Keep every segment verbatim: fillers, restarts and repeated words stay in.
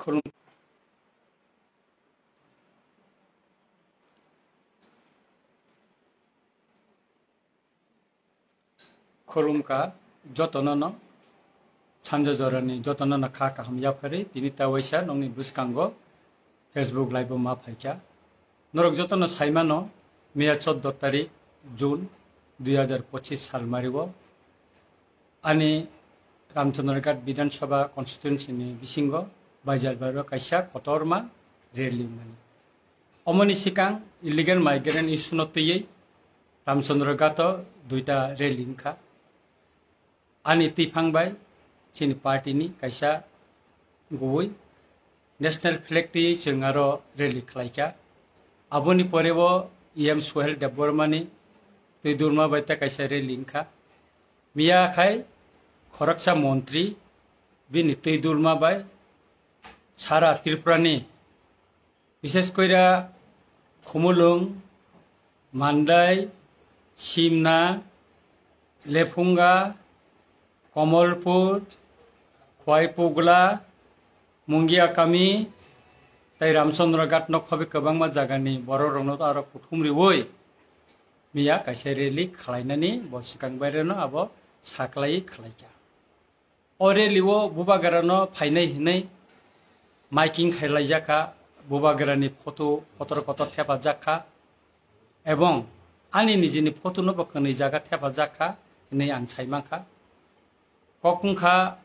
Khulum-, khulumkha jotono no, sanja jorani jotono no kha kaham yaphari, tini ta waisa nokni bwskango Facebook live o ma phaikha. Norok jotono saimano, miya choudo tarik June dui hazar pochis sal mario ani Ramchandraghat Bidhan Sabha constituency ni bisingo Baijalbari o kaisa kotorma rally wngmani. Omoni sikang illegal migrant issue no twiwi Ramchandraghat o duita rally wngkha. Ani twiphang bai chini party ni kaisa gubui national flag twi chwng aro rally khlaikha. Aboni pore bo E M Suhel Debbarma ni twi durma bai ta kaisa rally wngkha. Miya khai khoroksa montri bini twi durma bai sara Tripura ni, bishes koira Khumulwng, Mandai, Simna, Lephunga, Komolpur, Khwaipugla, Mungia Kami, tei Ramchandraghat no khobi kwbangma jagani borok rokno aro kuthum riwi miya kaisa rally khlainani bo swkang baireno abo saklai khlaikha. O rally o Bubagra no phainai hinwi miking khailaijakha, Bubagra ni photo kotor kotor thepajak kha, ebong ani nijini photo no bo kwnwi jaga thepajak kha hinwi ang saimankha. Kok wngkha,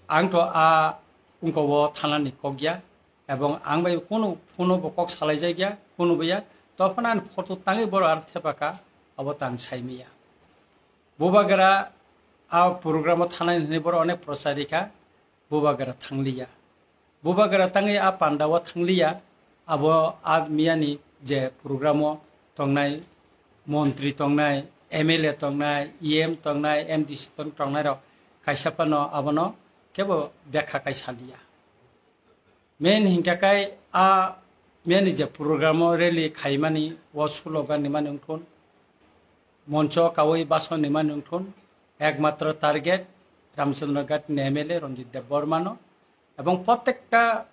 ang to a wngko o thanani kok ya, ebong ang bai kunu phone bo kok salaijak ya, kunu bo ya, to phano ani photo tangwi borok aro thepakha, abo to ang saimaya. Bubagra a program o thanai hinwi borok onek prochar rikha, Bubagra thangliya. Bubagra tangwi a panda o thangliya, abo a miyani je program o tongnai montri tongnai, M L A tongnai, E M tongnai, M D C tong-, tongnai rok kaisa phano abono kebo bekha kai saliya. Main hinkha kai a miyani je program o rally khaimani o slogan ni mani wngthun, moncho kawi bason ni mani wngthun, ekmatro target Ramchandra Ghat ni M L A Ranjit Debbarma no, ebong protekta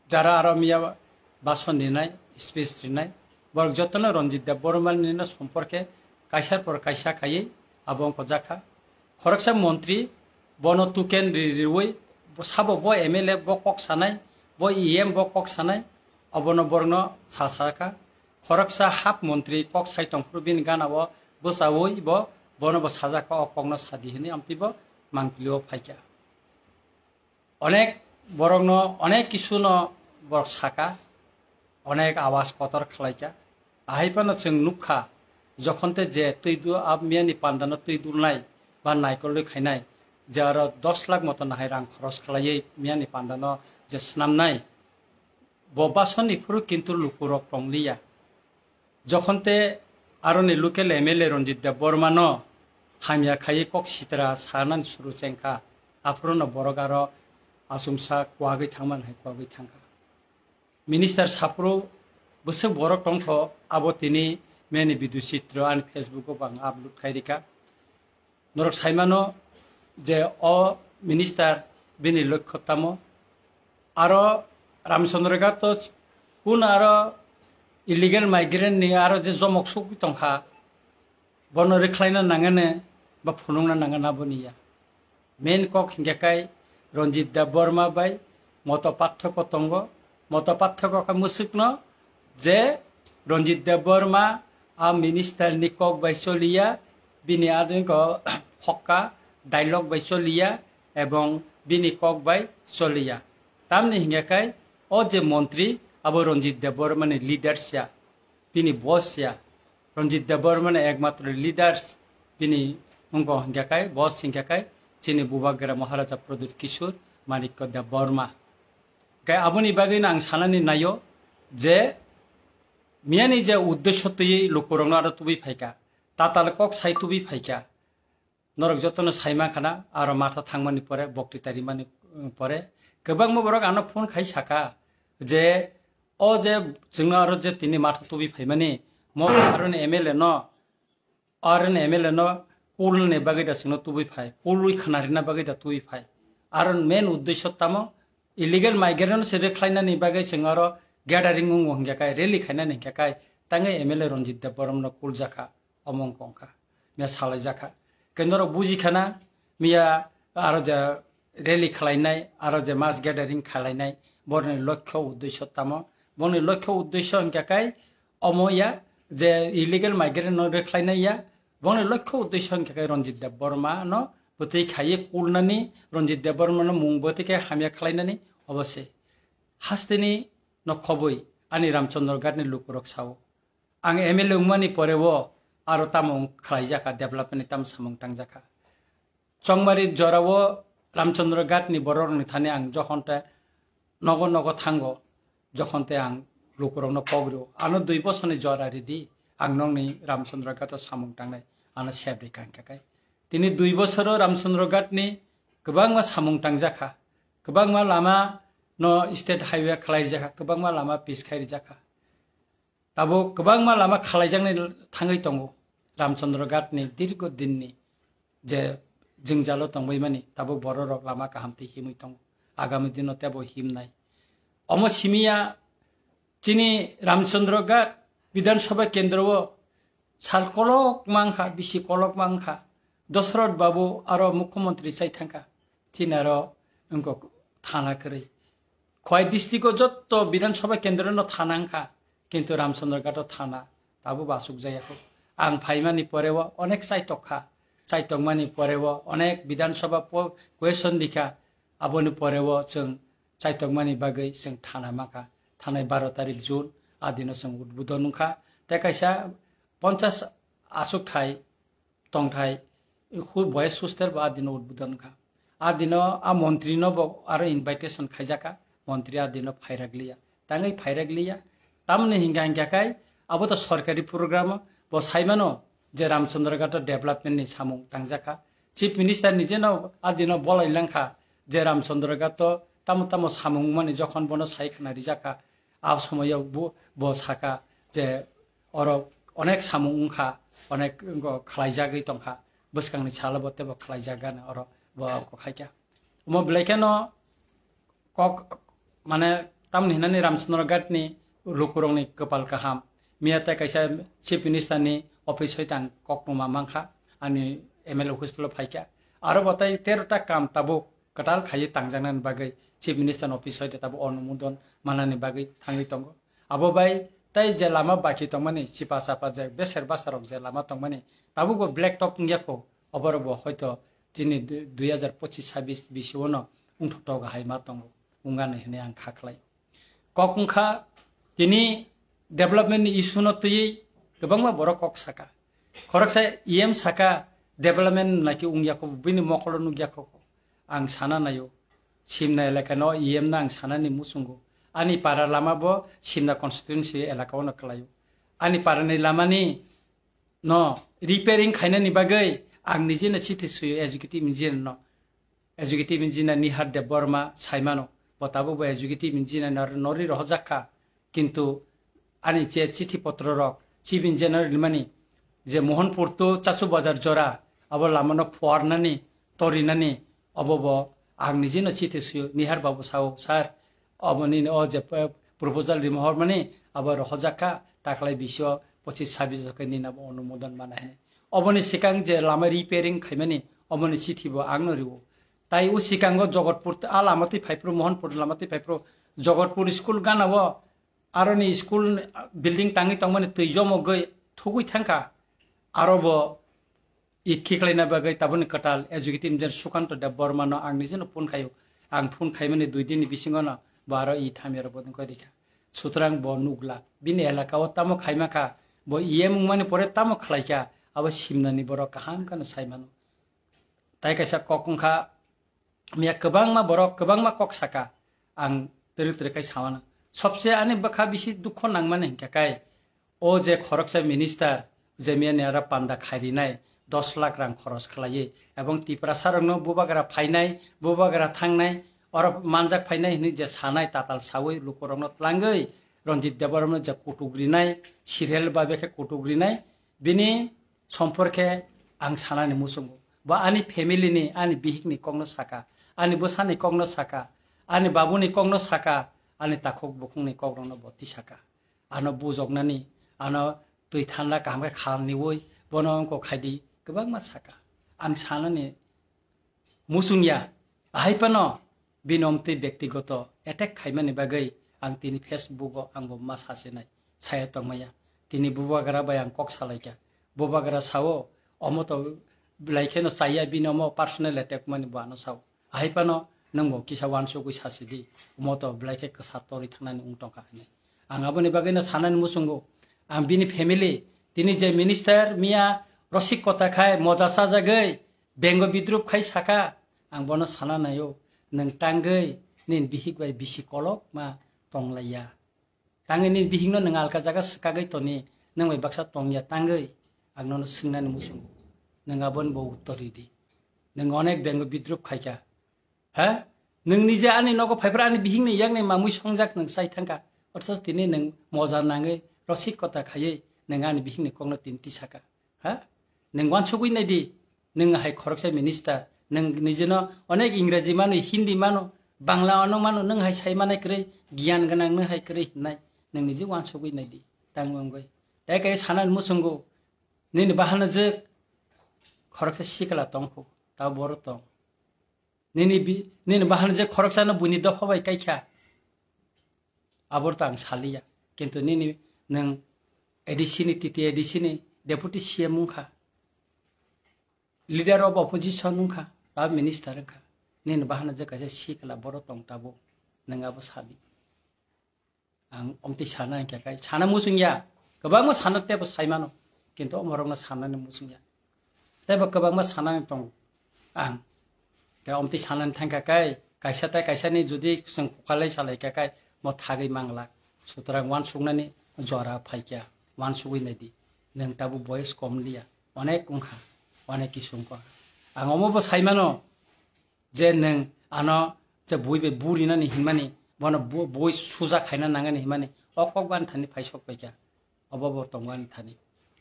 jara aro miya bason rinai, speech rinai, borok jotono Ranjit Debbarma ni no somporke kaisa por kaisa khaiwi abo wngkha jakha. Khoroksa montri bono tuken ri-, riwi bo sabo bo M L A bo kok sanai, bo E M bo kok sanai, obono borokno sa sakha. Khoroksa hap montri kok sai tongphuru bini gana o bwchawi bo bono bo sajakha, o kokno sadi hinwi amtwi bo mangpili o phaikha. Onek borokno onek kisuno borok saka, onek awas kotor khlaikha. Ahai phano chwng nukha, jokhon te je twi du-, a miyani pandano twi dulnai ba naikolwi khainai, je aro dos lakh moto nahai rang khoros khlaiwi miyani pandano je snamnai, bo basoni phuru kintu lukurok tongliya. Jokhon te aroni local M L A Ranjit Debbarma no hamya khaiwi kok sitra sanani suru chengkha, aphuru no borok aro achomsa kwagwi thangmani hai kwagwi thangkha. Minister saphuru bwswk borok tongkho, abo tini meni video chitro ani Facebook o bo ang upload khai rikha. Norok saimano je o minister bini lokho tamo. Aro Ramchandra Ghat to kun aro illegal migrant ni aro je jomok sugwi tongkha, bono rwkhlaina nangani ba phunukna nangani aboni ya. Main kok hinkhe kai Ranjit Debbarma bai moto pathoko tongo. Moto pathoko khe mwswkno je Ranjit Debbarma a minister ni kok bai choliya, bini adingo phokka dialogue bai choliya ebong bini kok bai choliya. Tamni hinkhe kai o je montri abo Ranjit Debbarma ni leaders ya, bini boss ya. Ranjit Debbarma ni ekmatro leaders bini wngkha hinkhe kai, boss hinkhe kai chini Bubagra Maharaja Pradyut Kishore Manikya Debbarma. Kai aboni bagwi no ang sanani naio je miyani je uddesho twiwi lukurokno aro tubui phaikha, tatal kok sai tubui phaikha. Norok jotono saima khana, aro matha thangmani pore, bokti tarimani, um, pore, kwbangma borok ano phone khai saka je, o je chwngno aro je tini matha tubui phaimani, mo aroni M L A no, aroni M L A no kulni bagwi da chwngno tubui phai, kulwi khna rina bagwi da tubui phai. Aro main uddesho tamo, Illegal migrant se rwkhlainani bagwi chwng oro gathering wngo hwnkhe kai, rally khainani hwnkhe kai, tangwi M L A Ranjit Debbarma no kuljakha, omo wngkha, miya salaijakha. Khe norok bujikhana, miya aro je rally khlainai, aro je mass gathering khlainai, borni lokho uddesho tamo? Borni lokho uddesho hwnkhe kai, omo ya, je illegal migrant no rwkhlainai ya, borni lokho uddesho hwnkhe kai Ranjit Debbarma no bwtwi khaiwi kulnani, Ranjit Debbarma no mung bwtwi khe hamya khlainani, obo se. Hasteni no khobwi ani Ramchandra Ghat ni lukurok sao. Ang M L A wngmani pore o aro tamo wng khlaijakha, development ni tamo samung tangjakha. Chongmari jora o Ramchandra Ghat ni borok rokni thani ang jokhon te nogo nogo thango, jokhon te ang lukurokno kok rwo. Ano dui bosor ni jora ridi, ang nokni Ramchandra Ghat o samung tangnai, ano sep rikha hwnkhe kai. Tini dui bosoro Ramchandra Ghat ni kwbangma samung tangjakha, kwbangma lama no state highway khlaijakha, kwbangma lama pis khai rijakha. Tabuk kwbangma lama khalaijaknai thangwi tongo. Ramchandra Ghat ni dirgo dinni je jwngjalo tongbaimani, tabuk bororok lama kaham twi himwi tongo. Agami dino tebo himnai. Omo simiya chini Ramchandra Ghat Bidhan Sabha kendro o sal kolok mangkha, bisi kolok mangkha. Dosrot Babu aro mukhyamantri chai thangkha. Chini aro wngkok thana kwrwi. Khowai district o jotto Bidhan Sabha kendro no thana wngkha, kintu Ramchandra Ghat o thana tabuk bo asuk jaya kho. Ang phaimani pore o onek chaitok kha, chaitokmani pore o onek Bidhan Sabha po-, question rikha, aboni pore o chwng chaitokmani bagwi chwng thana mankha. Thanai baro tarik June, a dino chwng udbodon wngkha. Tei kaisa ponchas asuk thai tongthai, hu-, boys hostel bo a dino udbodon wngkha. A dino a montri no bo aro invitation khaijakha, montri a dino phairak liya. Tangwi phairak liya. Tamoni hingka hingka khai abo to sorkari program, bo saimano je Ramchandra Ghat o development ni samung tangjakha. Chief Minister ni jeno a dino bolai langkha je Ramchandra Ghat o tamo tamo samung mani jokhon bono sai khna rijakha. A somoyo bo, bo saka je oro onek samung wngkha, onek wngkha khlaijagwi tongkha, bwskangni salo bo teibo khlaijak gana oro bo kok khaikha. Omo belai kheno kok, mane, tamni hinani Ramchandra Ghat ni lukurokni kwpal kaham. Miya tei kaisa Chief Minister ni office hoi tang kok tongma mankha, ani M L A hostel o phaikha. Aro bo tei tero ta kam tabuk kwtal khaiwi tangjaknani bagwi Chief Minister ni office hoi tabuk onumodon manani bagwi thangwi tongo. Abo bai tei je lama baki tongmani, chipa chapa je beser basa rok je lama tongmani, tabuk bo black top wngya kho, oborok bo hoito chini du-, dui hazar pochis sabis bisio no wngthok thok hai ma tongo, wngani hinwi ang kha khlai. Kok wngkha tini development ni issue no twiwi kwbangma borok kok saka. Khoroksa E M saka development naki wngya kho, bini mokolo nukya kho. Ang sana naio, Simna elaka no E M no ang sanani muchungo. Ani para lama bo Simna constituency elaka o no kwlaio. Ani para ni lama ni no repairing khainani bagwi ang nijeno chithi suyo executive engineer no. Executive engineer Nihar Debbarma saimano, bo tabuk bo executive engineer nor-, norwi rohorjak kha, kintu ani je chithi potro rok chief engineer rimani je Mohanpur to Chachu Bazar jora abo lama no phuarnani torinani obo bo ang nijeno chithi suyo. Nihar babu sao, sir, obo nini o je p-, proposal rima hormani abo rohorjak kha, taklai bisio pochis sabis jokhe nini abo onumodon mana hini. Oboni sikang je lama repairing khaimani, oboni chithi bo ang no rio. Tai o sikango Jogotpur a lama twi phaiphru, Mohanpur lama twi phaiphru, Jogotpur school gana o aroni school building tangwi tongmani twi jomogwi thugwi thangkha. Aro bo i khiklaina bagwi taboni kwtal executive engineer Sukanto Debbarma no ang nijeno phone khaio. Ang phone khaimani dui din ni bisingo no bo aro i thamya rok bo wngkha rikha. Sutrang bo nukla bini elaka o tamo khaima kha, bo E M wngmani pore tamo khlaikha, abo Simnani borok kaham kheno saimano. Tai kaisa kok wngkha, miya kwbangma borok kwbangma kok saka, ang twrwk twrwk khai samano. Sobse ani bwkha bisi dukho nangmani hinkha kai, o je khoroksa minister, je miya ni aro panda khairinai dos lakh rang khoros khlaiwi, ebong Tiprasa rokno bubagra phainai, bubagra thangnai, oro manjak phainai hinwi je sanai tatal sawi lukurokno tlangwi Ranjit Debbarma no je kutuk rinai, serial babe khe kutuk rinai, bini sompor khe ang sanani muchungo. Bo ani family ni, ani bihik ni kokno saka, ani bwsani kokno saka, Ani babuni kokno saka, ani takhuk bukhungni kokrokno bo tisaka. Ano bujoknani, ano twi thanda kaham khe khalniwi, bono wngkok khaidi kwbangma saka. Ang sanani muchungya, ahai phano bini omtwi bektigoto attack khaimani bagwi ang tini Facebook o ang bo ma sasinai, saya tongmaya. Tini bubagra bai ang kok salaikha. Bubagra sao, omo to belai kheno chaya bini omo personal attack mani bo ano sao. Ahai phano nwng bo kisa wansugwi sasidi, omo to belai khe kwsa torwi thangnani wng tongkha hinwi. Ang aboni bagwino sanani muchungo, ang bini family, tini je minister miya rosik kota khai moja sajagwi bengo bidrup khai saka, ang bono sana naio, nwng tangwi nini bihik bai bisi kolok ma tonglaiya. Tangwi nini bihikno nwng alka jaga swkagwi toni, nwng bai baksa tongya tangwi, ang nono swngnani muchungo. Nwng aboni bo uttor ridi. Nwng onek bengo bidrup khaikha. Ha? Nwng nije ani nogo phaiphra ani bihikni yakni mamwi songjak nwng sai thangkha. Othoch tini nwng moja nangwi rosik kota khaiwi nwng ani bihikni kokno tini tisaka. Ha? Nwng wansugwi naidi. Nwng hai khoroksa minister. Nwng nijeno onek Ingreji mano, Hindi mano, Bangla ano mano, nwng hai sai manai kwrwi, giyan gwnang nwng hai kwrwi hinnai. Nwng nije wansugwi naidi. Tangwi wngwi. Ekai sanani muchungo. Nini bahana jwk khoroksa sikla tongkhu. Ta boro tong. Nini bi-, nini bahan je khoroksano buini dopha bai kaikha. Abor ta ang saliya. Kintu nini nwng A D C ni, T T A D C ni deputy C M wngkha. Leader of opposition wngkha. Ba minister wngkha. Nini bahan je kaisa sikla boro tong tabo. Nwng abo sali. Ang omtwi sana hingkha kai, sana muchungya. Kwbangma sana tebo saimano. Kintu omorokno sanani muchungya. Tebo kwbangma sanani tongo ang. Tei omtwi sanani thangkha kai, kaisa tei kaisani judi chwng khukalai salaikha kai, mo thagwi manglak. Sutrang wansuknani jora phaikha, wansugwi naidi. Nwng tabuk boyes kom liya. Onek wngkha, onek kisu wngkha. Ang omobo saimano, je nwng ano je bui bai burinani hinmani, bono bu-, bui suja khaina nangani hinmani, o kok bani thani phai sok paikha, obo bo tongwani thani.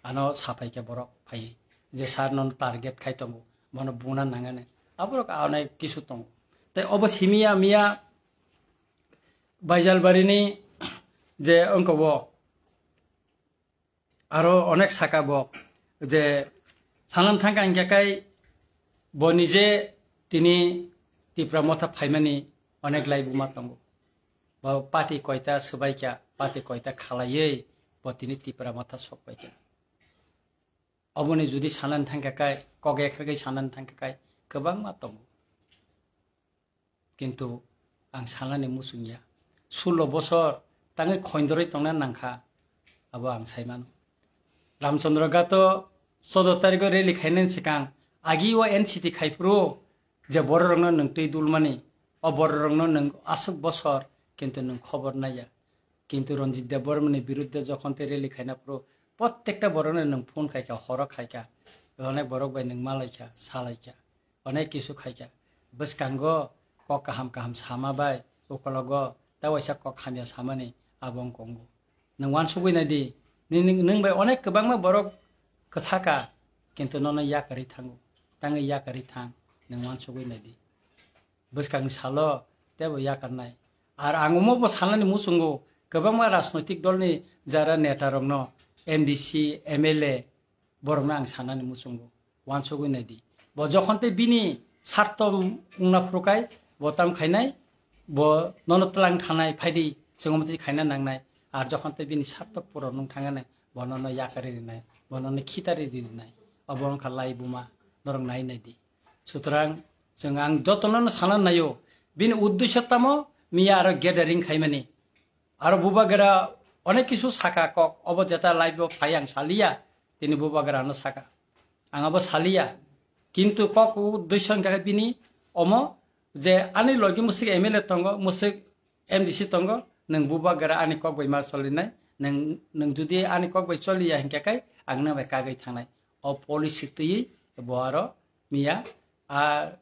Ano sa paikha borok phaiwi, je sir nono target khai tongo, bono buna nangani. Aborok onek kisu tongo. Tei obo simiya miya Baijalbarini je wngkha bo, aro onek saka bo je sanam thangkha hingkha kai bo nije tini Tipra Motha phaimani onek laibuma tongo. Bo party koita swbaikha, party koita khalaiwi bo tini Tipra Motha sokpaikha. Oboni judi sanani thangkha kai, kok ekhargwi sanani thangkha kai, kwbangma tongo. Kintu ang sanani muchungya. Sullo bosor tangwi khoindorwi tongna nangkha, abo ang saimano. Ramchandra Ghato choudo tarikho rally khainani swkang agi o N C T khaiphuru je bororokno nwng twi dulmani, o bororokno nwng aswk bosor, kintu nwng khobor naiya. Kintu Ranjit Debbarmani birudde jokhon tei rally khaina phuru, prottekta borokno nwng phone khaikha, horo khaikha, onek borok bai nwng malaikha, salaikha. Onek kisu khaikha. Bwskango kok kaham kaham sama bai, ukologo ta waisa kok hamya samani abo wng kongo. Nwng wansugwi naidi, nini, nwng bai onek kwbangma borok kwthaka, kintu nono yakarwi thango. Tangwi yakarwi thang, nwng wansugwi naidi. Bwskangni salo teibo yakarnai. Ar ang omo bo sanani muchungo, kwbangma rajnoitik dolni jara netarokno, M D C, M L A, borokno ang sanani muchungo, wansugwi naidi. Bo jokhon tei bini sarto wngna phuru kai, bo tam khainai, bo nono twlang thanai, phaidi, chwng omo twi khaina nangnai. Ar jokhon tei bini sarto puron wng thangnai, bo nono yakarwi rinai, bo nono khitari rinai. Obo wngkha laibuma, norok nai naidi. Sutrang, chwng ang jotono no sana naio, bini uddesho tamo miya aro gathering khaimani. Aro bubagra onek kisu saka kok, obo jeta live o phai ang saliya, tini bubagra no saka. Ang abo saliya. Kintu kok uddesho hingkha khe bini omo je ani logi musik M L A tongo, musik M D C tongo, nwng bubagra ani kok bai ma solinai, nwng, nwng judi ani kok bai soliya hingkha khe ang nang bai kagwi thangnai. O policy twiwi bo aro miya a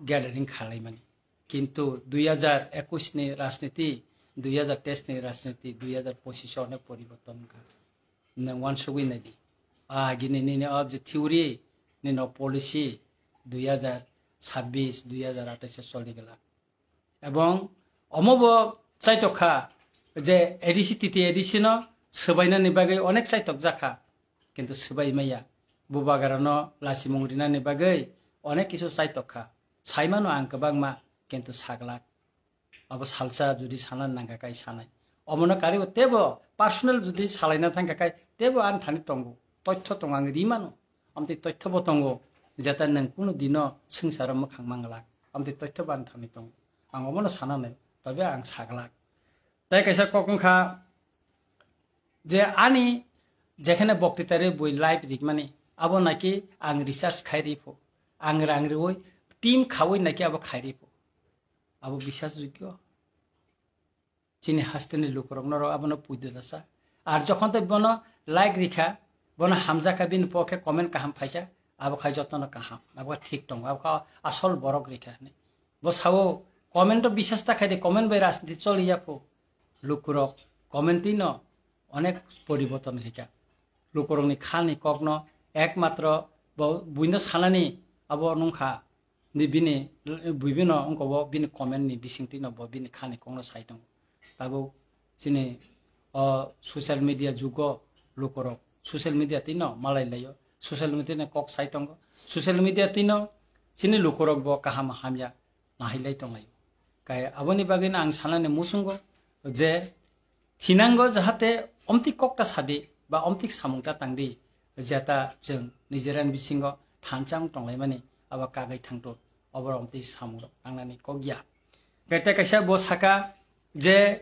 gathering khalaimani. Kintu dui hajar ekwis ni rajniti, dui hajar teis ni rajniti, dui hajar pochis o onek poriborton wngkha. Nwng wansugwi naidi. A agini nini o je theory, nini o policy dui hajar sabbis, dui hajar athais o choli glak. Ebong Omo bo chaitok kha je A D C T T A D C no swbainani bagwi onek chaitok jakha, kintu swbai maya. Bubagra no lachimung rinani bagwi onek kisu chaitok kha. Saimano ang kwbangma, kintu saglak. Abo salsa judi sana nangkha kai sanai. Omono karibo tebo personal judi salaina thangkha kai tebo ani thani tongo. Toitho tongo, ang rimano. Amtwi toitho bo tongo. Jeta nwng kunu dino swngcharo mwkhang manglak. Amtwi toitho bo ani thani tongo. Ang omono sana nai. Tobe ang saglak. Tai kaisa kok wngkha je ani jekhene boktitari bui live rikmani. Abo naki ang research khai ripho. Ang rang riwi team khawi naki abo khai ripho. Abo bisas jugyo. Chini hasteni lukurok norok abono puido jasa. Ar jokhon tei bono like rikha, bono hamjakha, bini pokhe comment kaham phaikha, abo khai jotono kaham, abo thik tongo, abo kha asol borok rikha hinwi. Bo sao comment o bisas ta khai de, comment bai rajniti choli ya phu. Lukurok comment twi no onek poriborton khaikha. Lukurokni khani kokno ekmatro bo buino sanani abo nungkha. Ni bini, bini no wngkha bo bini comment ni bisingtwi no bo bini khani kokno sai tongo. Tabuk chini o social media jugo lukurok social media twi no malai laio, social media ni kok sai tongo, social media twi no chini lukurok bo kaham hamya nahilai tonglaio. Kai aboni bagwi no ang sanani muchungo je thinango jahate omtwi kokta sadi ba omtwi samungta tangdi, jeta chwng Nijeraini bisingo thansa wng tonglaimani abo kagwi thangto, oborok omtwi samungrok tangnani kok ya. Kete kaisa bo saka je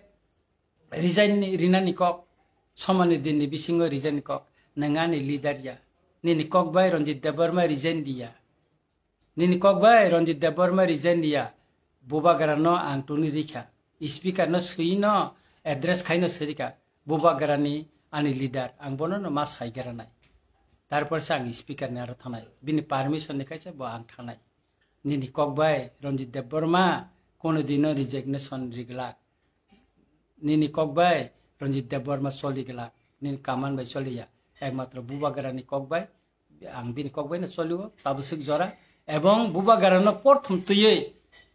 resign ni rinani kok, somani dinni bisingo resign ni kok, nwng ani leader ya, nini kok bai Ranjit Debbarma resign diya. Nini kok bai Ranjit Debbarma resign diya, Bubagra no ang tuni rikha, speaker no swi no address khai no sirika, Bubagra ni ani leader, ang bono no ma sai gra nai. Tarpor se ang speaker ni aro thanai, bini permission ni kaisa bo ang thanai. Nini kok bai Ranjit Debbarma kono dino resignation riglak. Nini kok bai Ranjit Debbarma choli glak, nini kaman bai choli ya. Ekmatro Bubagra ni kok bai, ang bini kok bai no choli o, tabuk swk jora. Ebong Bubagra no porthom twiwi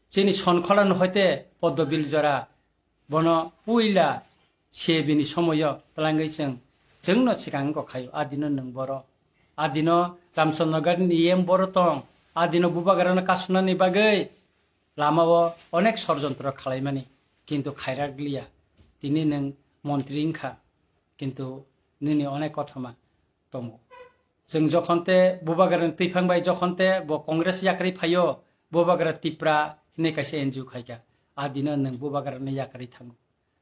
chini Sonkhola no hoite Poddobil jora, bono puila se bini somoyo twlangwi chwng, chwng no swkang wngkha khaio. A dino nwng boro, a dino Ramchandra Garden ni E M boro tong, a dino Bubagra no kasunani bagwi lama o onek sorjontro khalaimani, kintu khairak liya. Tini nwng montri wngkha, kintu nini onek kothoma tongo. Chwng jokhon te Bubagra ni twiphang bai jokhon te bo Congress yakarwi phaio, Bubagra Tipra hinwi kaisa N G O khaikha. A dino nwng Bubagra ni yakarwi thango.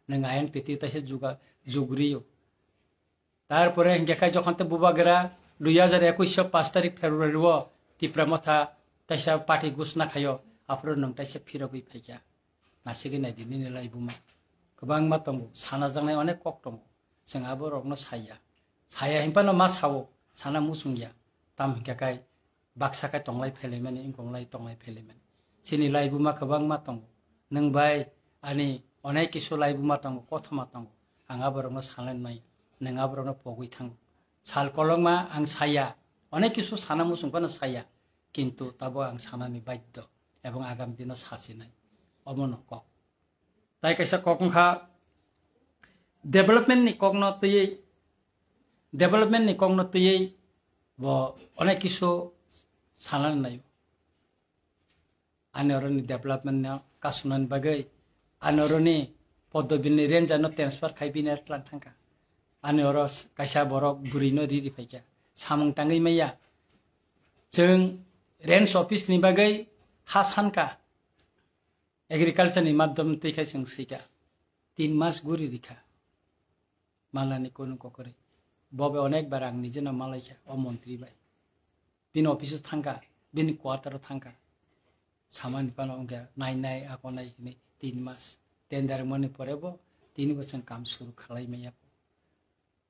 Nwng I N P T taisa juga-, jugriyo. Tarpore hinkhe khai jokhon te Bubagra dui hajar ekush o pash tarik February o Tipra Motha taisa party gusna khaio, aphuru nwng taisa phirogwi phaikha. Nasigwi naidi nini laibuma. Kwbangma tongo, sana jaknai onek kok tongo. Chwng aborokno saya. Saya hinphano ma sao, sana muchungya. Tam hinkhe khai baksa khe tonglai phelaimani, wngkong lai tonglai phelaimani. Chini laibuma kwbangma tongo. Nwng bai ani onek kisu laibuma tongo, kothoma tongo. Ang aborokno sanai nai, nwng aborokno pogwi thango. Sal kolokma ang saya, onek kisu sana muchung phano saya, kintu tabo ang sanani baddo ebong agam dino sasinai. Omono kok. Tai kaisa kok wngkha development ni kokno twiwi, development ni kokno twiwi bo onek kisu sanani naio. Ani oroni development no kasunani bagwi, ani oroni Poddobil ni ranger no transfer khai bini tlang thangkha. Ani oro kaisa borok bwrwi no riri phaikha. Samung tangwi maya. Chwng range office ni bagwi ha sankha. Agriculture ni madhyam twi khai chwng swikha. Tin mas guri rikha. Malani kunu kokori. Bobe onek bar ang nijeno malaikha o montri bai. Bini office o thangkha, bini quarter o thangkha. Samani phano wngkha nai nai ako nai hinwi tin mas. Tender mani pore bo tini bosong kam suru khalai maya.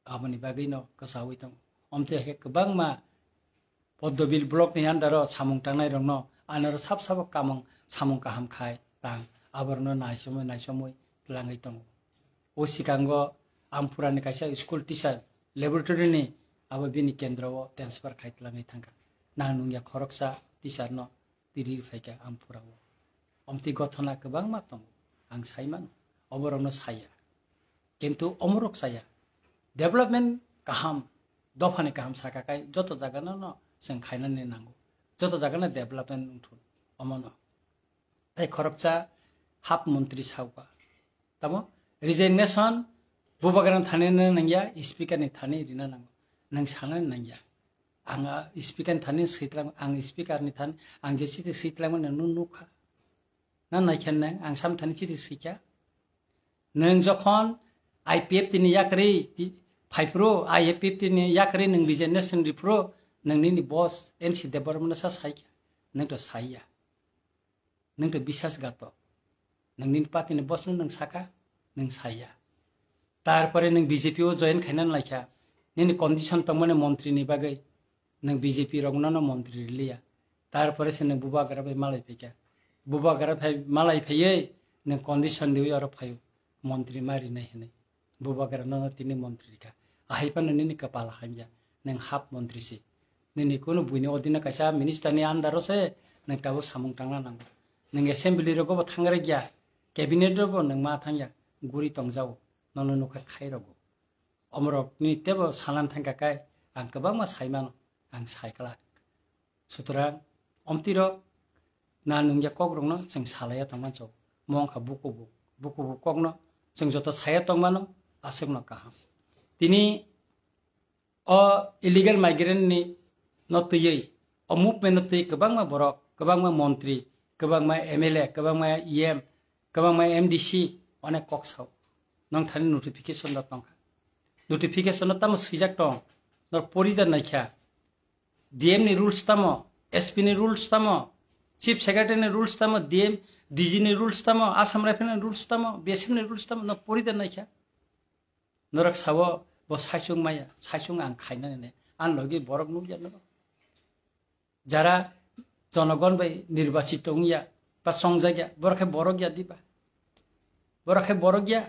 Aboni bagwi no kwchaui tongo. Omtwi hai khe kwbangma Poddobil block ni under o samung tangnai rokno anoro sab sabo kamung samung kaham khai tang aborokno naisomwi naisomwi twlangwi tongo. O sikango Amphurani kaisa school teacher laboratory ni abo bini kendro o transfer khai twlangwi thangkha. Nang nungya khoroksa teacher no tiri phaikha Amphura o. Omtwi gothona kwbangma tongo. Ang sai mano, oborokno saya. Kintu omorok saya. Development kaham, dophani kaham saka kai joto jagano no chwng khainani nango. Joto jagano development wngthun, omono. Tei khoroksa hap montri sauka. Tamo resignation bubagrano thani nangya, speaker ni thani rina nango. Nang sanani nangya. Ang, ah, speaker ni thani sitlang, ang speaker ni thani, ang je chiti sitlang mani nung nukha. Na naikhen nang, ang sam thani chiti sikha. Nang jokhon I P F T ni yakri ti-, phaipro, I P F T ni yakri nang resignation ripro, nang nini boss N C Debbarma no sa saikha. Nang to saiya. Nwng to bisas gato. Nwng nini party ni boss no nwng saka, nwng saya. Tarpore nwng B J P o join khaina laikha. Nini condition tongmani montri ni bagwi nwng B J P rok no montri riliya. Tarpore se nwng bubagra bai malai phaikha. Bubagra phai malai phaiwi nwng condition riwi oro phaio. Montri ma rinai hinwi. Bubagra nono tini montri rikha. Ahai phano nini kwpal hamya. Nwng hap montri si. Nini kunu buini odino kaisa minister ni under o se nwng tabuk samung tangna nango. Nwng assembly rogo bo thangre gya. Cabinet rogo nwng ma thangya. Guri tongjao. Nono nukha khai rogo. Omorok ni tebo salan thangka kai ang kwbangma sai mano. Ang sai kwlak. Sutrang, omtirok na nungya kokrokno chwng salaiya tongma chok. Mo wngkha bukubu, bukubu kokno chwng joto saya tongmano aswkno kaham. Tini o illegal migrant ni no twiwi, o movement no twi kwbangma borok, kwbangma montri, kwbangma M L A, kwbangma E M, kwbangma M D C onek kok sao. Nong thani notification rok tongkha. Notification no tamo swijak tong, nor pori da naikha. D M ni rules tamo, S P ni rules tamo, Chief Secretary ni rules tamo, D M, D G ni rules tamo, Assam Rifle ni rules tamo, B S F ni rules tamo, no pori da naikha. Norok sao bo saichung maya, saichung ang khainani ne. Ang logi borok nukya norok. Jara jonogon bai nirbachito wngya, ba chongjak ya, borok khe borok ya diba? Borok khe borok ya.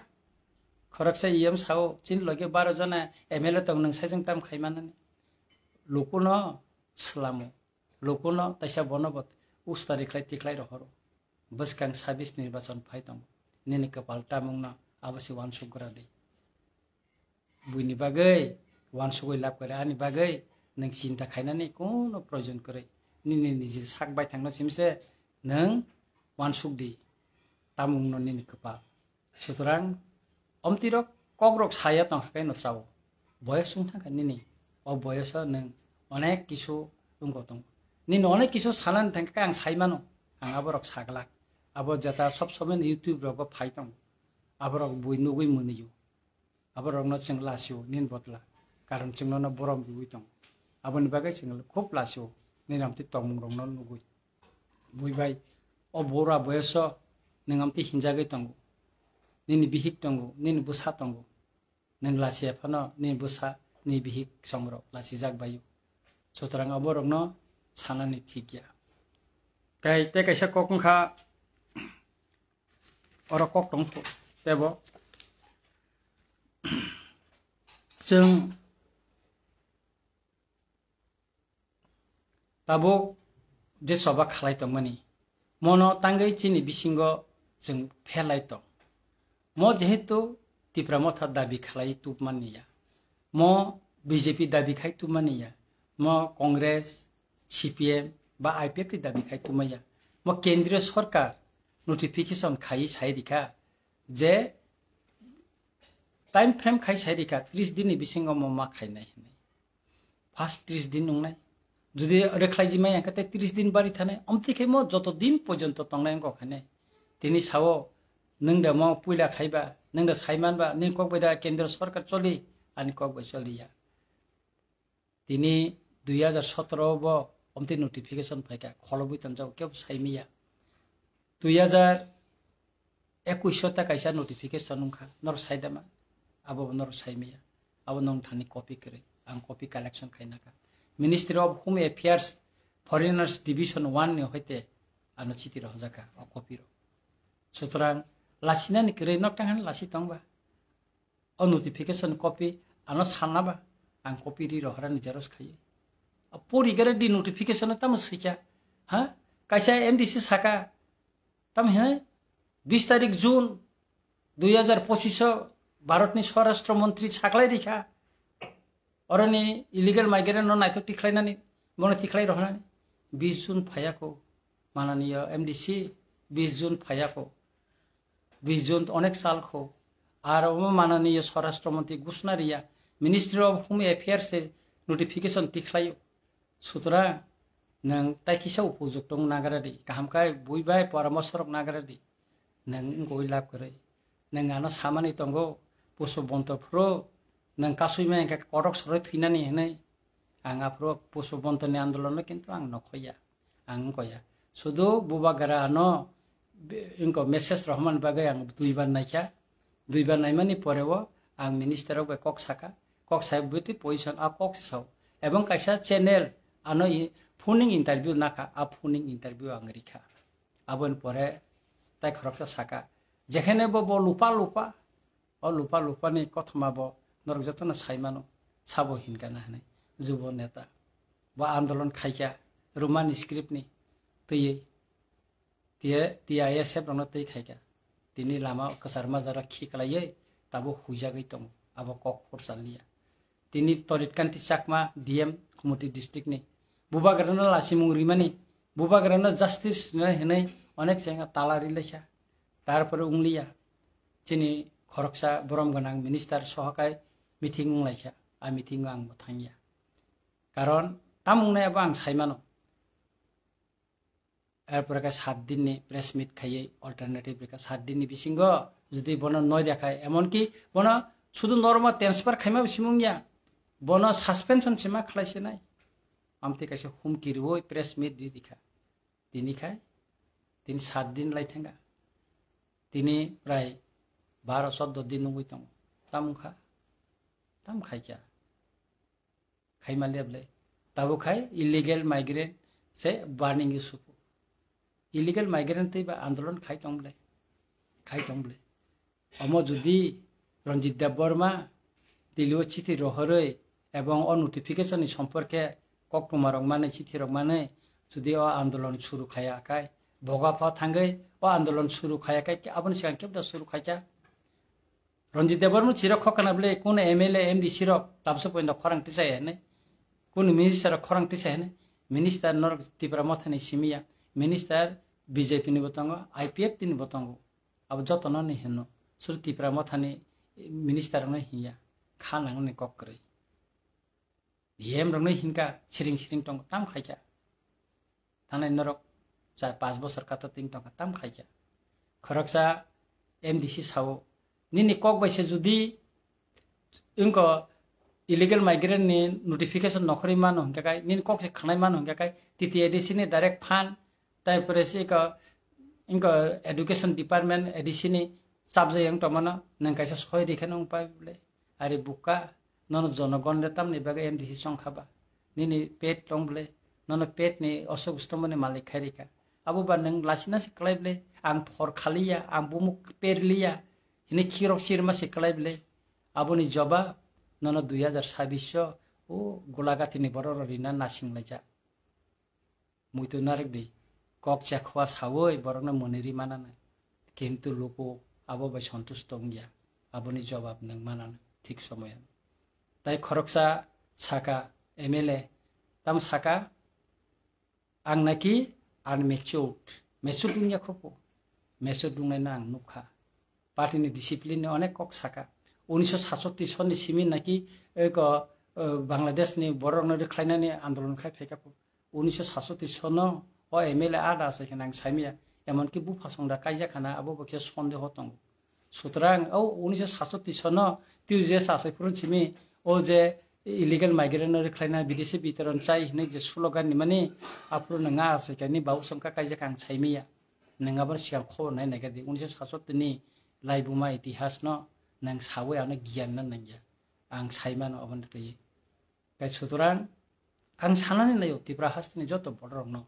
Khoroksa E M sao, chini logi baro jona M L A tong, nwng saichung tam khai manani. Lukuno swlamo, lukuno taisa bono bo ustari khlai tikhlai rohoro. Bwskang sabis nirbachon phai tongo. Nini kwpal tamungno abo se uansuk gra di. Buini bagwi uansugwi lab kwrwi, ani bagwi nwng chinta khainani kono proyojon kwrwi. Nini niji sak baithangno simse nwng uansuk di. Tamungno nini kwpal. Sutrang, omtirok kokrok saya tongkha khe no chao. Boyos wng thangkha nini. O boyoso nwng onek kisu wngko tongo. Nini onek kisu sanani thangkha khe ang sai mano. Ang aborok saglak. Abo jeta sob somoi YouTube rogo phai tongo. Aborok bui nugwi mwnwio. Aborokno chwng lasio nini botla. Karon chwng nono borom riwi tongo. Aboni bagwi chwng khub lasio nini amtwi tongmungrokno nugwi. Bui bai, o bura boyoso nwng amtwi hinjagwi tongo. Nini bihik tongo, nini bwsa tongo. Nwng lachiya phano nini bwsa, nini bihik songrok lachijak baio. Sutrang aborokno sanani thik ya. Tei, tei kaisa kok wngkha, oro kok tong tebo. Chwng tabuk je choba khalai tongmani, mono tangwi chini bisingo chwng phelai tong. Mo jehetu Tipra Motha dabi khalai tubmani ya, mo B J P dabi khai tubmani ya, mo Congress, C P M ba I P F T dabi khai tubmani ya, mo kendriyo sorkar notification khai sai rikha je time frame khai sai rikha tris din ni bisingo mo ma khainai hinwi. First tris din wngnai. Jodi rwkhlai jimai hwnkhe tei tris din bari thanai. Omtwi khe mo joto din porjonto tongnai wngkha khainai. Tini sao, nwng da mo puila khaiba, nwng da saimanba, nini kok bai da kendro sorkar choli, ani kok bai choliya. Tini dui hajar sotoro bo omtwi notification phaikha, kholobwi tonjago, kebo saimiya. Dui hajar ekuish o ta kaisa notification wngkha, norok saidama, abo bo norok saimaya, abo nong thani copy kwrwi, ang copy collection khainakha. Ministry of Home Affairs, Foreigners Division one ni hoite ano chiti rohorjakha o copy rok. Sutrang lachinani kwrwi nok tang hani lachi tongba. O notification copy ano sanna ba, ang copy ri rohorani xerox khaiwi. A pori gare di notification tamo swikha, ha? Kaisa M D C saka, tamo hinwi bis tarik June dui hazar pochish o Bharatni Swarashtra Montri saklai rikha, oroni illegal migrant no naithok tikhlainani, bono tikhlai rohonani. Bis June phayakho, mananiya M D C, bis June phayakho, bis June onek sal kho. Ar omo mananiya Swarashtra Montri Gushna Riya, Ministry of Home Affairs se notification tikhlaio. Sutra, nwng tai kisa upujukto wng nagra di, kaham khe bui bai poramorsho rok nagra di. Nwng wngwi lab kwrwi. Nwng ano samani tongo, Pushpabanta phuru nwng kasui ma hwnkhe kotok soroi thwinani hwnwi. Ang aphuru Pushpabantani andolono kintu ang nokhoya, ang wngkoya. Sudu bubagra ano be-, wngko message rohormani bagwi ang duibar naikha. Duibar naimani poreo ang minister rok bai kok saka. Kok sai bwtwi position a kok se sao. Ebong kaisa channel ano i phoning interview nakha, a phoning interview ang rikha. Aboni pore tai khoroksa saka, jekhene bo, bo lupa lupa, o lupa lupa ni kothoma bo norok jotono sai mano, sabo hinkha na hinwi, jubo neta. Bo andolon khaikha Roman script ni twiwi. T I S F rokno twi khaikha. Tini lama kwchar majra khiklaiwi tabuk huijagwi tongo. Abo kok phursa liya. Tini Torit Kanti Chakma, D M, Kumoti district ni. Bubagrano lachimung rimani, bubagrano justice rinai hinwi onek chengya tala rilaikha. Tarpore wngliya. Chini khoroksa borom gwnang minister sohokai meeting wnglaikha. A meeting o ang bo thangya. Karon tam wngnai abo ang saimano. Erpore khe sat din ni press meet khaiwi alternative rikha. Sat din ni bisingo jodi bono noi rwkha, emonki bono sudu normal transfer khaima bo simi wngya, bono suspension se ma khlai se nai. Amtwi kaisa humki rwui press meet ri rikha. Tini khai, tini sat din lai thangkha. Tini prai baro choddo din wngwi tongo. Tam wngkha, tam khaikha. Khaima leble. Tabuk khai illegal migrant se burning issue. Illegal migrant tei ba andolon khai tong ble. Khai tong ble. Omo jodi Ranjit Debbarma Delhi o chithi rohorwi ebong o notification ni somporke koktwma rok manwi, chithi rok manwi jodi o andolon suru khaya khai, boga pha thangwi o andolon suru khaya khai, aboni sigang kebda suru khaikha. Ranjit Debbarma chirok khokana ble, kunu M L A, M D C rok tabsa poinda khorang tisai hene, kunu minister rok khorang tisai hene, minister norok Tipra Mothani simiya, minister B J P ni bo tongo, I P F T ni bo tongo, abo jotono ni hino, sur Tipra Mothani minister rokno hinya, kha nangni kok kwrwi. D M rokno hinkha siring siring tongo, tam khaikha. Thanai norok cha-, panch bosor kato tin tongkha, tam khaikha. Khoroksa M D C sao, nini kok bai se jodi wngko illegal migrant ni notification nokhorwi mano hinkha khai, nini kok se khanai mano hinkha khai, T T A D C ni direct fund, tai pore se eko, wngko education department A D C ni chapjai wng tongmano, nwng kaisa soi rikhe nwng pai bole. Ari buka, nono jonogon le tamni bagwi M D C chongkha ba? Nini pet tong ble, nono pet ni osok stomoni malik khai rikha. Abo ba nwng lasina se klai ble, ang phor khaliya, ang bumuk perliya, hini khirok sirma se klai ble. Aboni jobab nono dui hazar sabbish o, o Golagati ni borok rok rina nasing laijak. Muitu narwk di, kok chekhwa sawi borokno mwnwi ri mananai, kintu luku abo bai sontusto wngya, aboni jobab nwng mananai thik somoyo. Tai khoroksa saka, M L A, tamo saka, ang naki unmatured, matured wngya khopo, matured wngnaino ang nukha. Party ni discipline ni onek kok saka. Unisho satsotti sonni simi naki eko, eh, Bangladesh ni borok no rwkhlainani andolon khai phaikha pho. Unisho satsotti sono o M L A ada asai khana ang saimaya. Emonki bupha songda kaijak khana abo bo khe sondeho tongo. Sutrang o unisho satsotti sono T U J S asai phuru simi o je illegal migrant no rwkhlaina bidesi bitoron chai hinwi je slogan ni mani aphuru nwnga asai khani bau songkha kaijak ang saimaya. Nwnga bor sigang khobor nai naiga di unisho satsotti ni laibuma itihas no nang sawi ano giyan na nangya. Ang saimano obono twi. Kai sutrang ang sanani nayo Tipra hasteni joto bororokno.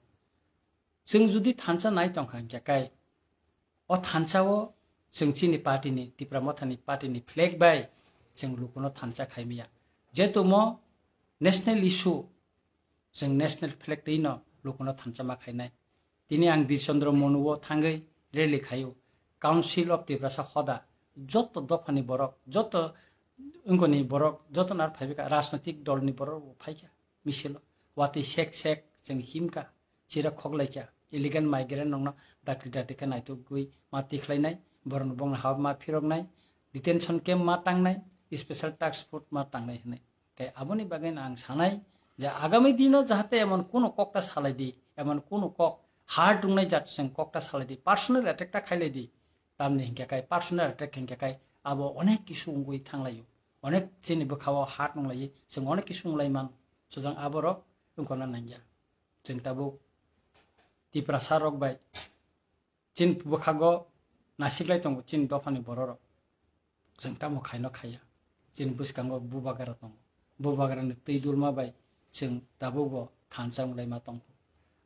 Chwng jodi thansa nai tongkha hinkhe kai o thansa o chwng chini party ni, Tipra Motha ni party ni flag bai chwng lukuno thansa khaimaya. Jetumo national issue, chwng national flag twi no lukuno thansa ma khainai. Tini ang Bir Chandra Monu o thangwi rally khaio. Council of Tiprasa hoda, joto dophani borok, joto wngkoni borok, joto nar phaibika rajnotik dolni borok bo phaikha misilo. Watwi sek sek chwng himkha, chira khoklaikha, illegal migrant rokno dakti dakti khe naitugwi ma tikhlainai, borokno bongni hao ma phiroknai, detention camp ma tangnai, special task force ma tangnai hwnwi. Tei aboni bagwi no ang sanai je agami dino jahate emon kuno kokta salai di, emon kuno kok hard wngnai jat chwng kokta salai di, personal attack ta khailai di. Tamni hinkhe kai personal attack hinkhe kai abo onek kisu wngwi thanglaio, onek chini bwkhao hard wnglai, chwng onek kisu wnglai man, suchwng aborok wngkona nangya. Chwng tabuk Tiprasa rok bai chini bwkhago nasiklai tongo chini dophani bororok. Chwng tamo khaino khaiya. Chini bwskango bubagra tongo. Bubagrani twi dulma bai chwng tabukbo thansa wnglaima tongkho.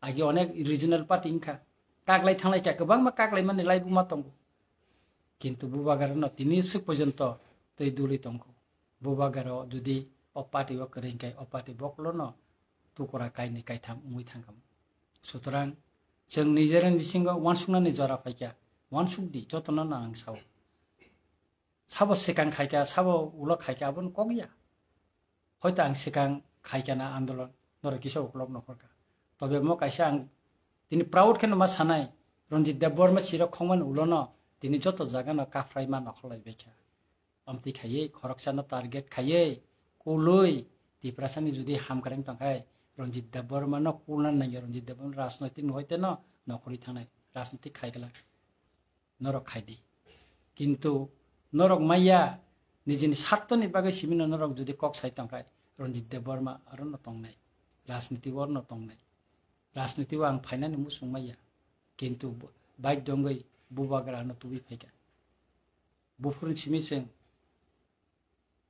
Agi onek regional party wngkha. Kaklai thanglai kha, kwbangma kaklaimani laibuma tongo. Kintu bubagrano tini swk porjonto twi dulwi tongkho. Bubagra jodi o party o kwrwi hwnkhe o party boklono tukura kainwi kaitham wngwi thangkha. Sutrang chwng nijera bisingo uansuknani jora phaikha, uansukdi jotono no ang sao. Sabo swkang khaikha, sabo ulo khaikha, abono kok ya. Hoito ang swkang khaikha na andolon, norok kisa uklok nokhorkha. Tobe mo kaisa ang tini proud kheno ma sanai, Ranjit Debbarma chirok khongmani ulono tini joto jagano kaphraima nokholai baikha. Amtwi khaiwi khoroksano target khaiwi kulwi Tiprasani jodi hamkreng tongkhai Ranjit Debbarmano kulna nangya, Ranjit Debbarma rajnoitik no hoite no nokhorwi thangnai, rajnoitik khaigwlak. Norok khaidi. Kintu norok maya nijini sartoni bagwi simino norok jodi kok sai tongkhai Ranjit Debbarma arono tongnai, rajniti o arono tongnai. Rajniti o ang phainani muchung maya. Kintu bo-, bike dongwi bubagra ano tubui phaikha. Buphuruni simi chwng,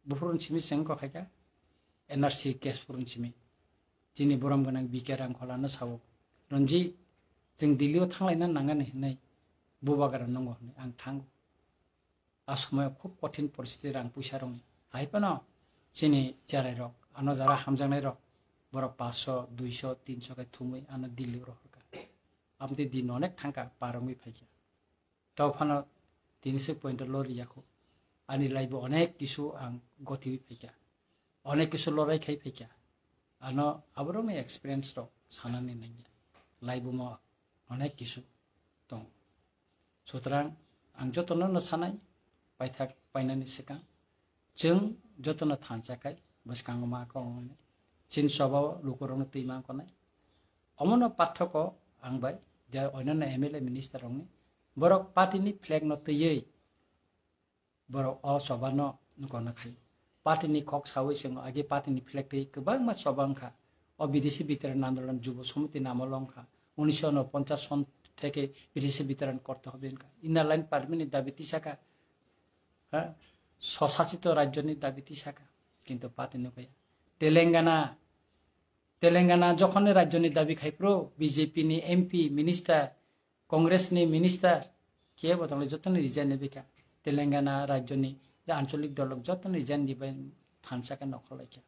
buphuruni simi chwng kok khaikha N R C case phuruni simi. Chini borom gwnang B K Rangkholano sao, Ranjit, chwng Delhi o thanglaina nangani hwnwi bubagra nongo hwnwi ang thango. A somoyo khub kothin poristiti rang puisa rokni. Hai phano chini cherai rok, ano jara hamjaknai rok, borok paanch sho, dui sho, tin sho khe thumwi ano Delhi o rohorkha. Amtwi din onek thangkha, par wngwi phaikha. Tei phano tini se point o lori yakho. Ani life o onek kisu ang gotiwi phaikha. Onek kisu lorai khai phaikha. Ano aborokni experience rok sanani nangya. Life o mo onek kisu tongo. Sutrang ang jotono no sanai, paithak painani swkang. Chwng jotono thansa khai bwskango ma kok wngnai. Chini choba o lukurokno twi ma wngnai. Omono pathoko ang bai je onyono M L A minister rokni borok party ni flag no twiwi borok o choba no gona khai. Party ni kok sawi chwng agi party ni flag twi kwbangma choba wngkha. O bidesi bitaran andolon, Jubo Samiti namolo wngkha. Unisho unoponchas son theke bidesi bitaran korte hobe wngkha. Inner line permit ni dabi tisakha. Ha? Swsachito rajyo ni dabi tisakha. Kintu party ni kaya. Telangana, Telangana jokhon ni rajyo ni dabi khai phuru B J P ni M P, minister, Congress ni minister, kebo tongle jotono resign ni bikha. Telangana rajyo ni je ancholik dolok jotono resign ni bai thansa khe nokhor laikha.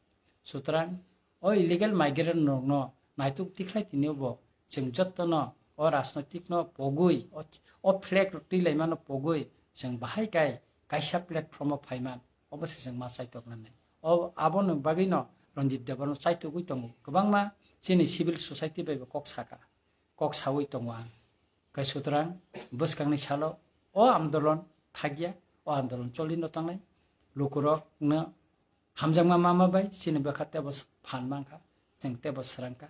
Sutrang o illegal migrant rokno naituk tikhlai tini bo chwng jotono o rajnoitik no pogwi, o, o flag rok twi laimano pogwi chwng bahai kai kaisa platform o phaiman, obo se chwng ma chaitok nanai. O, aboni bagwi no Ranjit Debbarma chaitogwi tongo. Kwbangma chini civil society bai bo kok saka, kok sawi tongo ang. Kai sutrang bwskangni salo o andolon thakya, o andolon choli no tangnai. Lukurok no hamjakma mama bai chini bwkha tebo phan mankha, chwng tebo swrangkha.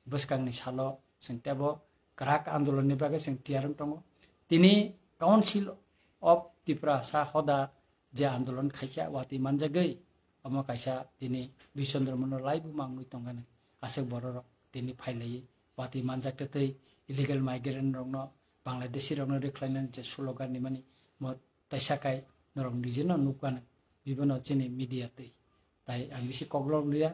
Bwskangni salo chwng tebo kwrak andolonni bagwi chwng tiyar wng tongo. Tini Council of Tiprasa hoda je andolon khaikha, watwi manjagwi, omo kaisa tini Bishondro Mono laibuma wngwi tongkha nai. Aswk bororok tini phailaiwi watwi manjak tei illegal migrant rokno, Bangladeshi rokno rwkhlainani je slogan rimani, mo taisa kai norok nijeno nukha nai, bibono chini media twi. Tai ang bisi koklok liya,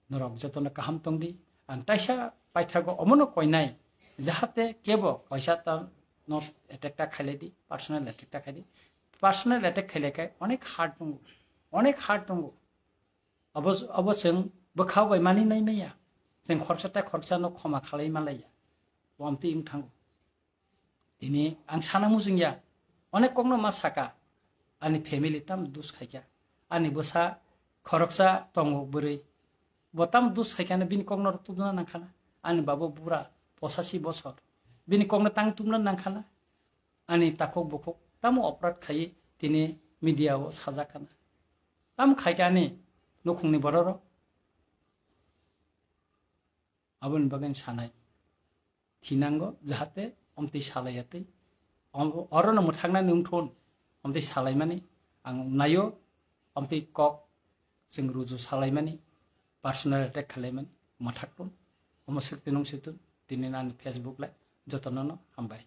norok jotono kaham tongdi. Ang taisa paithago omono koinai, jahate kebo kaisa ta no attack ta khailai di, personal attack ta khaidi. Personal attack khailai khai onek hard tongo, onek hard tongo. Abo, abo chwng bwkha bai mani nai maya. Chwng khoroksa tei khoroksa no khoma khalai malaiya. Wamtwi wng thango. Tini ang sana muchung ya. Onek kokno ma saka, ani family tam dus khaikha, ani bwsa khoroksa tongo bwrwi, bo tam dus khaikha na bini kokno tumna nangkhana, ani babo bura posasi bosor, bini kokno tang tumna nangkhana, ani takhuk bukhuk tamo oprad khaiwi tini media o sajak khana, tam khaikha ani nukhungni bororok. Aboni bagwi sanai thinango, jahate omtwi salaiya twi. Om-, orono mwthaknani wngthun, omtwi salaimani ang naio, omtwi kok chwng ruju salaimani, personal attack khalaimani mwthakthun. Omo swk twnung swtun, tini ani Facebook lai jotono no hambai.